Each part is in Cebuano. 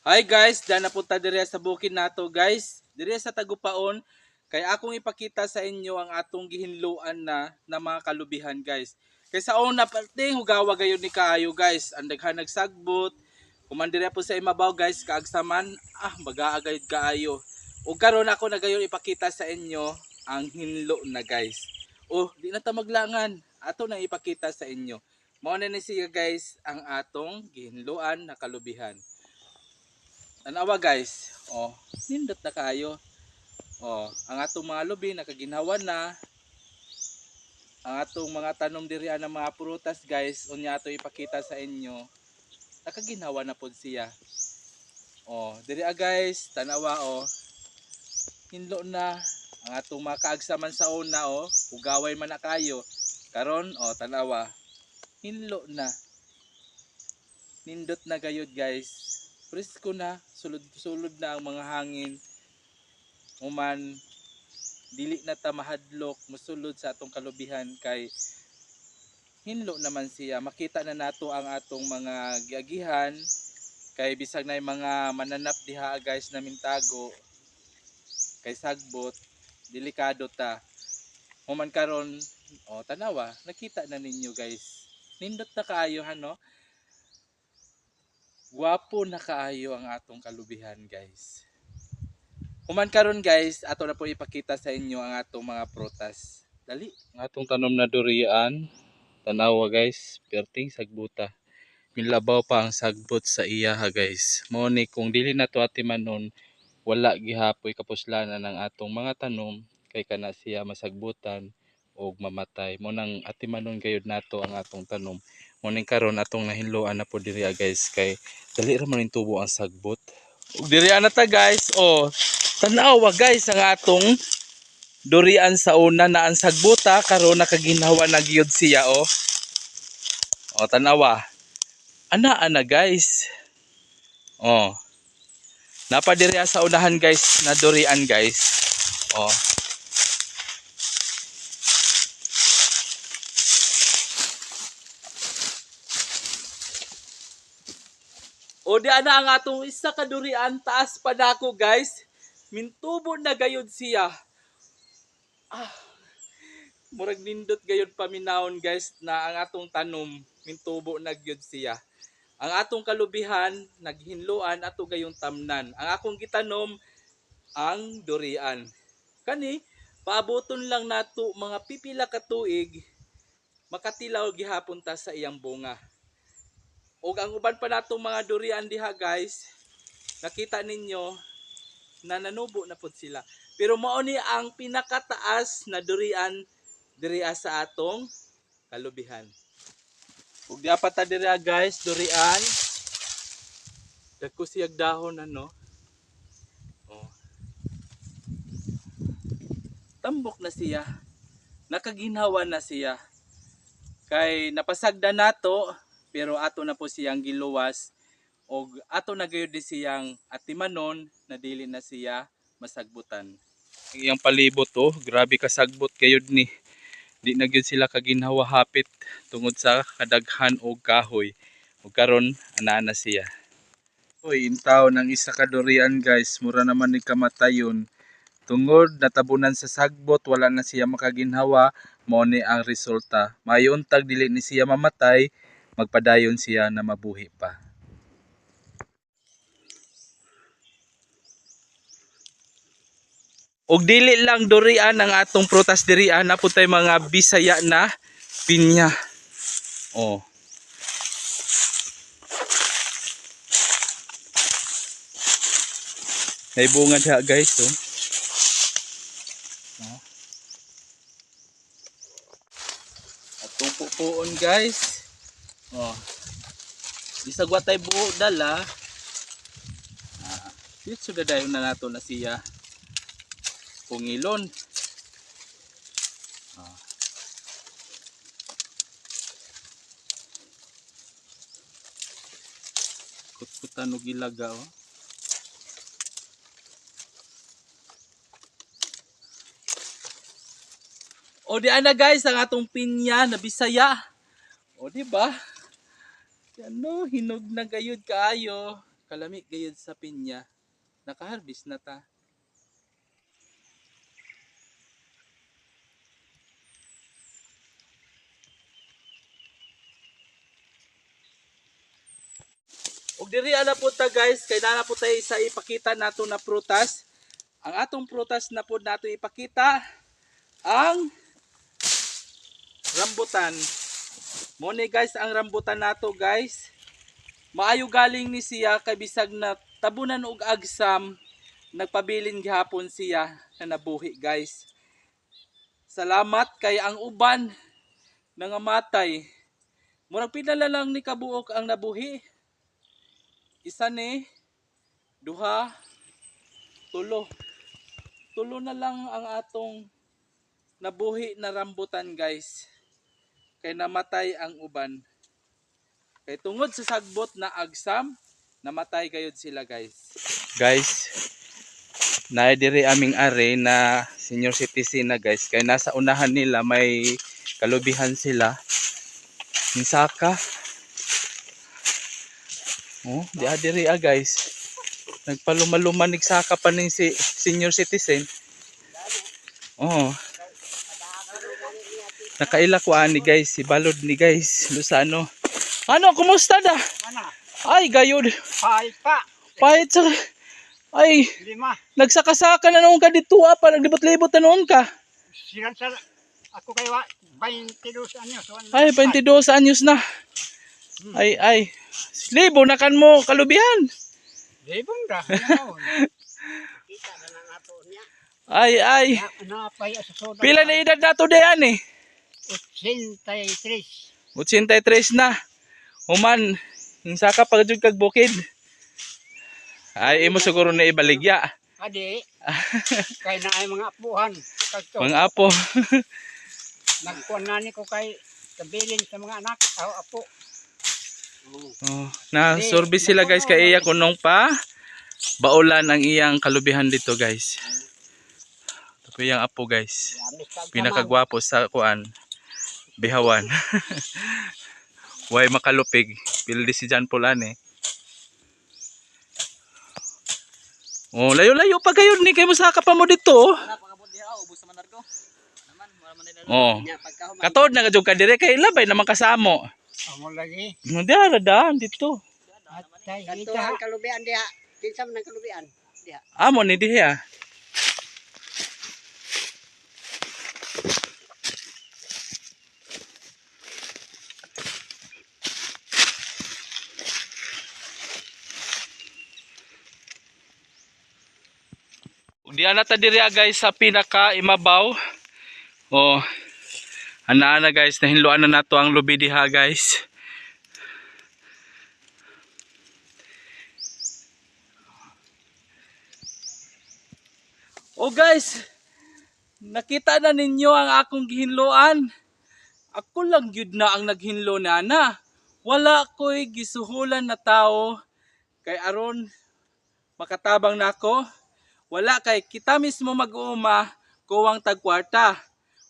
Hi guys, dana punta diri sa bukid nato guys. Diri sa Tagupaon kay akong ipakita sa inyo ang atong gihinloan na na mga kalubihan guys. Kay sa una perting hugawa gayud ni kaayo guys. Ang daghan nagsagbot. Human diri po sa imabaw guys, kaagsaman magaa gayud kaayo. Ug karon ako na gayon ipakita sa inyo ang hinlo na guys. Oh, di na ta maglangan. Ato nang ipakita sa inyo. Mao na ni siya guys ang atong gihinloan na kalubihan. Tanawa guys. Oh, nindot na kayo. Oh, ang atong mga lubi nakaginhawa na. Ang atong mga tanom diri ang mga prutas guys, unya ato ipakita sa inyo. Nakaginhawa na pod siya. Oh, diri guys, tanawa oh. Hinlo na ang atong mga kaagsaman sa una oh, ugaway man na kayo. Karon oh, tanawa. Hinlo na. Nindot na gayud guys. Presko na, sulod-sulod na ang mga hangin. Human dili na ta mahadlok mosulod sa atong kalubihan kay hinlo naman siya. Makita na nato ang atong mga giagihan kay bisag na mga mananap diha guys na mintago kay sagbot, delikado ta. Human karon oh, tanawa, nakita na ninyo guys. Nindot na kaayo no? Gwapo na kaayo ang atong kalubihan guys. Human karon guys, ato na po ipakita sa inyo ang atong mga prutas. Dali. Ang atong tanom na durian, tanawa guys, perting sagbuta. Milabaw pa ang sagbot sa iya ha guys. Mao ni kung dili na to atimanon, wala gihapoy kapuslanan ang atong mga tanom kay kana siya masagbutan og mamatay. Mo nang atimanon gayud nato ang atong tanom. Mo ning karon atong nahinloan na po diri guys kay dali ra man ning tubo ang sagbot. Ug diri na ta guys, oh, tanawa guys ang atong durian sa una na ang sagbuta karon nakaginhawa na gyud siya oh. Oh, tanawa. Ana ana guys. Oh. Napa diri sa unahan guys na durian guys. Oh. O di ana ang atong isa ka durian, taas pa nako guys. Mintubo na gayud siya. Ah, murag nindot gayud paminawon guys na ang atong tanom mintubo na gyud siya. Ang atong kalubihan naghinloan ato gayong tamnan. Ang akong gitanom ang durian. Kani paaboton lang nato mga pipila ka tuig makatilaw gihapon ta sa iyang bunga. Og ang uban pa natong mga durian diha guys, nakita ninyo na nanubo na pud sila. Pero mao ni ang pinakataas na durian diriha sa atong kalubihan. Ug diha pa ta diriha guys, durian. Dagko siyag dahon ano. Oh. Tambok na siya. Nakaginhawa na siya. Kay napasagda nato pero ato na po siyang giluwas og ato na gayud di siyang atimanon na dili na siya masagbutan. Ang iyang palibot oh, grabe kasagbot gayud ni. Di na gyud sila kaginhawa hapit tungod sa kadaghan og kahoy. Ug karon ana na siya. Oy, intaw ng isa ka durian guys, mura naman ni kamatayon. Tungod natabunan sa sagbot, wala na siya makaginhawa, mao ni ang resulta. Mayon tag dili ni siya mamatay, magpadayon siya na mabuhi pa. Og dili lang durian ang atong prutas dirian, na pud tay mga Bisaya na pinya. Oh. May bunga diha guys oh. Oh. Atong pupuon guys. Oh. Bisag wa tay buo dala. Ah, dito dayon na nato na siya pungilon. Ah. Kutkutan og ilaga oh. O di ana guys ang atong pinya na Bisaya. O di ba? Ano, hinog na gayud kaayo. Kalami gayud sa pinya, nakaharvest na ta. Ug diri ala po ta, guys, kay naa po tayo sa ipakita nato na prutas. Ang atong prutas na po nato ipakita ang rambutan. Mo ni, guys, ang rambutan nato, guys. Maayo galing ni siya kay bisag na tabunan og agsam, nagpabilin gihapon siya na nabuhi, guys. Salamat kay ang uban nangamatay. Murag pila na lang ni kabuok ang nabuhi. Isa ni, duha, tulo. Tulo na lang ang atong nabuhi na rambutan, guys. Kay namatay ang uban. Kay tungod sa sagbot na agsam, namatay gayud sila, guys. Guys, naa diri aming are na senior citizen na, guys. Kay nasa unahan nila may kalubihan sila. Nisaka. Oh, di diri ah, guys. Nagpalumaluman saka pa ning si senior citizen. Oh. Nakaila ko ani, guys, si balod ni, guys, Luzano. Ano, kumusta da? Ana, Ay, gayud. pahit pa. Pahit sa. Ay, 5. nagsakasaka na noon ka dito ah, pa naglibot-libot na noon ka. Siran sa ako kay wa 22 anyos. Ay, 22 anyos na. Ay, ay. Libo na kan mo kalubihan. Libong ra. Ano? Ay, ay. Na napay sa soda. Pila na edad na to diyan eh? 83. 83 na. Human, saka pa jud kag bukid. Ay, imo siguro na ibaligya. Adi. Kay na ay mga apuhan. Kadto Mga apo. nagkuan na ni ko kay kabilin sa mga anak aw apo. Oh, na service sila, guys, kay iya kunong pa baulan ang iyang kalubihan dito, guys. Ito iyang apo, guys. Pinakagwapo sa kuan bihawan. Way makalupig. Pildi si John Paul ane. Oh, layo-layo pa kayo ni kay musaka pa mo dito. Oh. Wala pagabot diha, ubos naman narko. Naman, wala man nila. Oh. Nya pagkahuman. Katod na jud ka dire kay labay naman kasamo. Amo lagi. No, diara daan dito. Atay Kadto ita. ang kalubian diha. Kinsa man ang kalubian? Diha. Amo ni diha. Diyan na ta diri ah, guys, sa pinaka imabaw. Oh. Ana na, guys, nahinloan na nato ang lubi diha, guys. Oh guys, nakita na ninyo ang akong gihinloan. Ako lang gyud na ang naghinlo nana. Wala ko'y gisuhulan na tao kay aron makatabang nako. Wala kay kita mismo mag-uuma kuwang tagkwarta.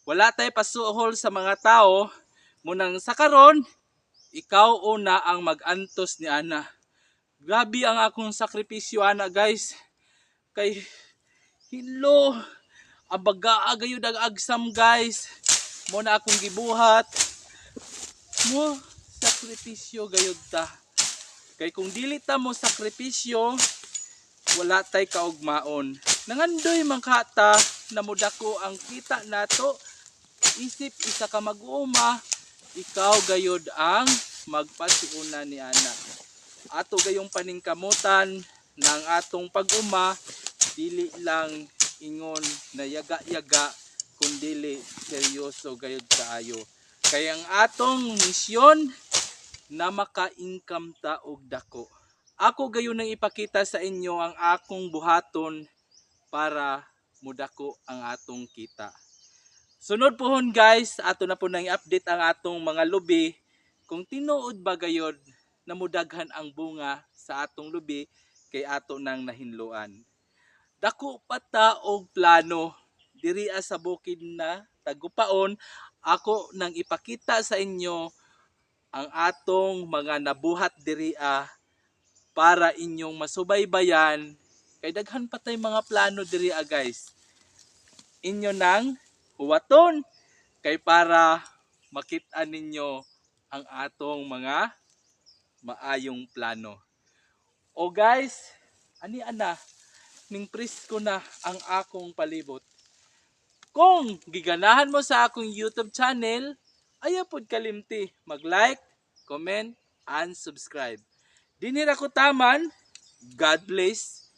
Wala tay pasuhol sa mga tao munang sa karon ikaw una ang mag-antos ni ana. Grabe ang akong sakripisyo ana, guys. Kay hilo ang baga gayud ang agsam, guys. Mo na akong gibuhat mo sakripisyo gayud ta kay kung dili ta mo sakripisyo, wala tay kaugmaon. Nangandoy man ka ta na modako ang kita nato isip isa ka mag-uuma, ikaw gayud ang magpasiuna ni ana. Ato gayong paningkamutan ng atong pag-uma dili lang ingon na yaga-yaga kundili seryoso gayud kaayo. Kay ang atong misyon na maka-income ta og dako. Ako gayon nang ipakita sa inyo ang akong buhaton para mudako ang atong kita. Sunod pohon, guys, ato na po nang i-update ang atong mga lubi kung tinuod ba gayod na mudaghan ang bunga sa atong lubi kay ato nang nahinloan. Dako pa ta og plano diri sa bukid na Tagupaon. Ako nang ipakita sa inyo ang atong mga nabuhat diri. Para inyong masubaybayan kay daghan pa tay mga plano diri ah, guys. Inyo nang huwaton kay para makita ninyo ang atong mga maayong plano. O guys, ani ana ning presko na ang akong palibot. Kung giganahan mo sa akong YouTube channel, ayaw pod kalimti mag-like, comment, and subscribe. Dinhi ra ko taman. God bless.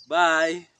Bye.